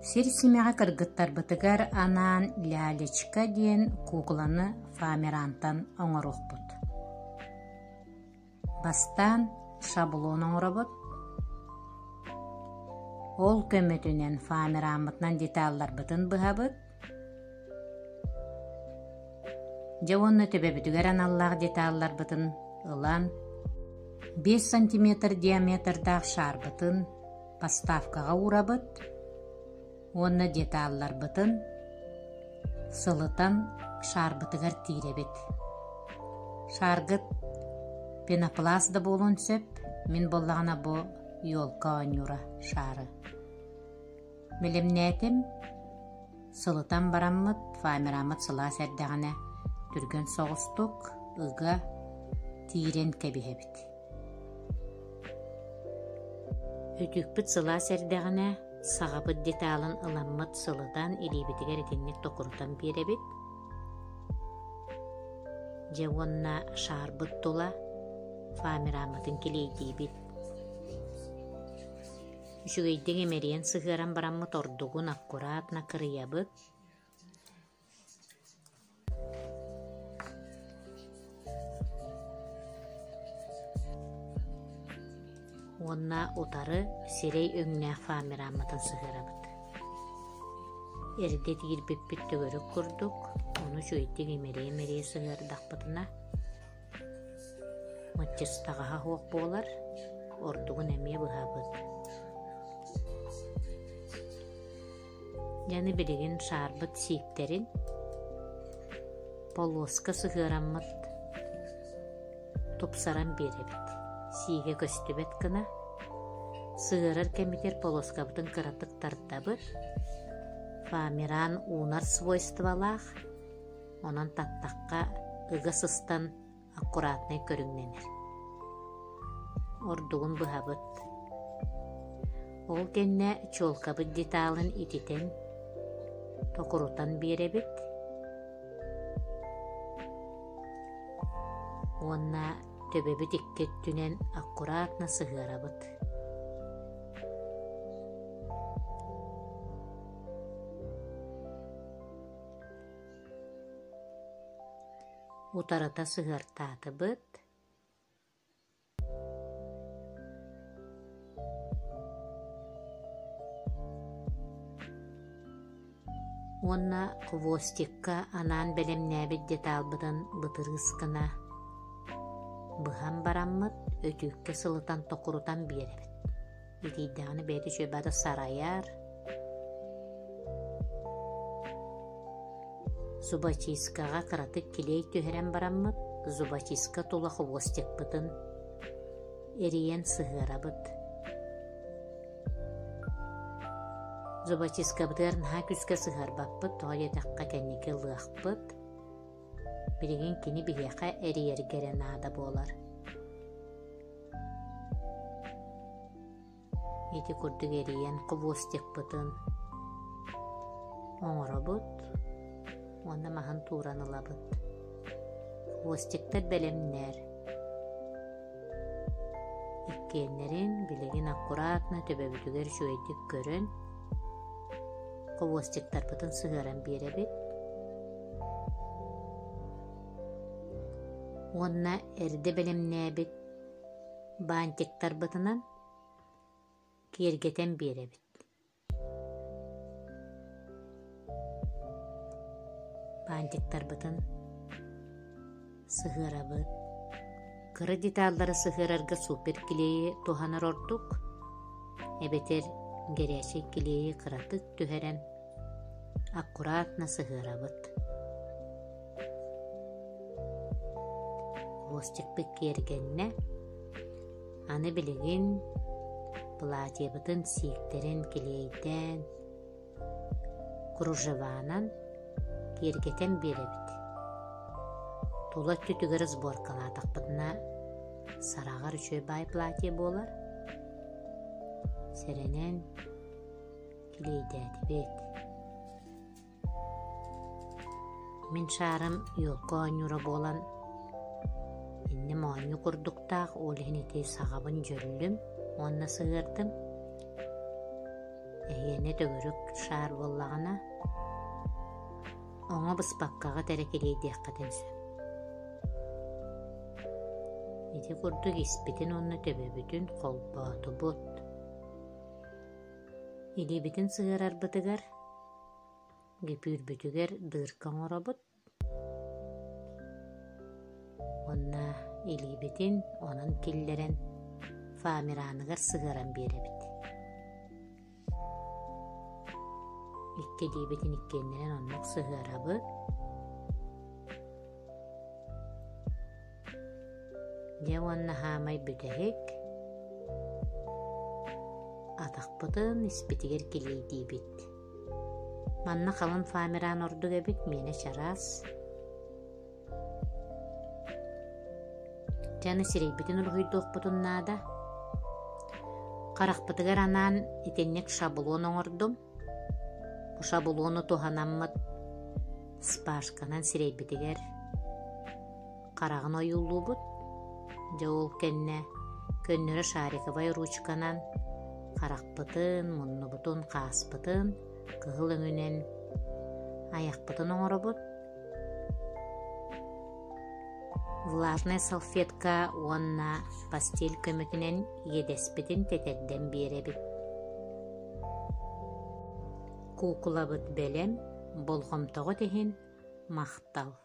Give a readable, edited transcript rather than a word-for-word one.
Сир симэҕэ кыргыттарбытыгар анаан «Лялечка» диэн куукуланы фоамирантан оҥоруохпут. Бастаан шаблон оҥоробут, ол көмөтүнэн фоамираммытынан деталларбытын быһабыт, Дьэ уонна төбөбүтүгэр аналлаах деталларбытын ылан, 5 сантиметр диаметрдаах шаарбытын поставкаҕа уурабыт уонна деталларбытын сылытан шаарбытыгар тиирэбит. Шааргыт пенопласт да буолуон сөп, мин буоллаҕына бу елка оонньуура шаары. Бэлэмнээтим, сылытан бараммыт, фоамираммыт сылаас эрдэҕинэ түргэн соҕустук ыга тиирэн кэбиһэбит. Өтүүкпүт сылаас эрдэҕинэ саҕабыт деталын ыламмыт сылытан илиибитигэр итинник токурутан биэрэбит. Дьэ уонна шаарбыт тула фоамираммытын килиэйдиибит. Үчүгэйдик имэрийэн сыһыаран бараммыт ордугун аккуратно кырыйабыт. Уонна утары сирэй өҥнөөх фоамираммытын сыһыарабыт. Эрдэ тиирбиппит төгүрүк курдук, ону үчүгэйдик имэрийэ-имэрийэ сыһыардахпытына Мыччыстаҕаһа суох буолар, ордугун эмиэ быһабыт. Дьэ аны билигин шаарбыт сииктэрин полоска сыһыараммыт тупсаран биэрэбит. Сиигэ көстүбэт гына сыһыарар кэмигэр полоскабытын кыратык тардабыт. Фоамиран уунар свойстволаах, онон таттахха ыга сыстан аккуратнай көрүҥнэнэр. Ордугун быһабыт. Ол кэннэ чуолкабыт деталын ититэн, токурутан биэрэбит уонна төбөбүт икки өттүнэн аккуратно сыһыарабыт. Утарыта сыһыартаатыбыт уонна хвостикка анаан бэлэмнээбит деталбытын бытырыыс гына быһан бараммыт өтүүккэ сылытан токурутан биэрэбит. Итийдэҕинэ бэйэтэ үчүгэй баҕайы сарайар Зубочисткаҕа кыратык килиэй түһэрэн бараммыт, зубочистка тула хвостикпытын эрийэн сыһыарабыт. Зубочисткабытыгар наһаа күүскэ сыһыарбаппыт, тоҕо диэтэххэ кэнники ылыахпыт. Билигин кини биһиэхэ эрийэргэ эрэ наада буолар. Ити курдук эрийэн хвостикпытын оҥоробут уонна маһын тууран ылабыт. Хвостиктар бэлэмнэр. Иккиэннэрин билигин аккуратно төбөбүтүгэр үчүгэйдик көрөн хвостиктарбытын сыһыаран биэрэбит. Уонна эрдэ бэлэмнээбит баантиктарбытынан киэргэтэн биэрэбит. Баантиктарбытын сыһыарабыт. Кыра деталлары сыһыарарга суперклейи туһанар ордук, эбэтэр горячай клейи кыратык түһэрэн аккуратно сыһыарабыт. Хвостикпыт киэргэннэ. Аны билигин платьебытын сииктэрин килиэйдээн, кружеванан киэргэтэн биэрэбит. Тула өттүтүгэр сборкалаатахпытына сараҕар үчүгэй баай платье буолар. Сэрэнэн килиэйдээтибит. Мин шаарым елка оонньуура буолан инним оонньуу курдуктаах, ол иһин ити саҕабын дьөллүм уонна сыһыардым. Эһиэнэ төгүрүк шаар буоллаҕына, оҥо быспаккаҕыт эрэ килиэйдиэххитин сөп. Ити курдук испитин уонна төбөбүтүн холбоотубут. Илиибитин сыһыарарбытыгар гипюрбүтүгэр дырка оҥоробут уонна илиибитин онон киллэрэн фоамираныгар сыһыаран биэрэбит. Икки илиибитин иккиэннэрин оннук сыһыарабыт. Дьэ уонна хаамай бүтэһик атахпытын испитигэр килиэйдиибит. Манна халын фоамиран ордук эбит, миэнэ чараас. Дьэ аны сирэйбитин уруһуйдуохпутун наада. Харахпытыгар анаан итинник шаблон оҥордум. Бу шаблону туһанаммыт спашканан сирэйбитигэр хараҕын ойуулуубут. Дьэ ол кэннэ көннөрү шариковай ручканан харахпытын, муннубутун, хааспытын кыһыл өҥүнэн айахпытын оҥоробут. Влажнай салфетка уонна постель көмөтүнэн иэдэспитин тэтэрдэн биэрэбит. Куукулабыт бэлэм, болҕомтоҕут иһин махтал.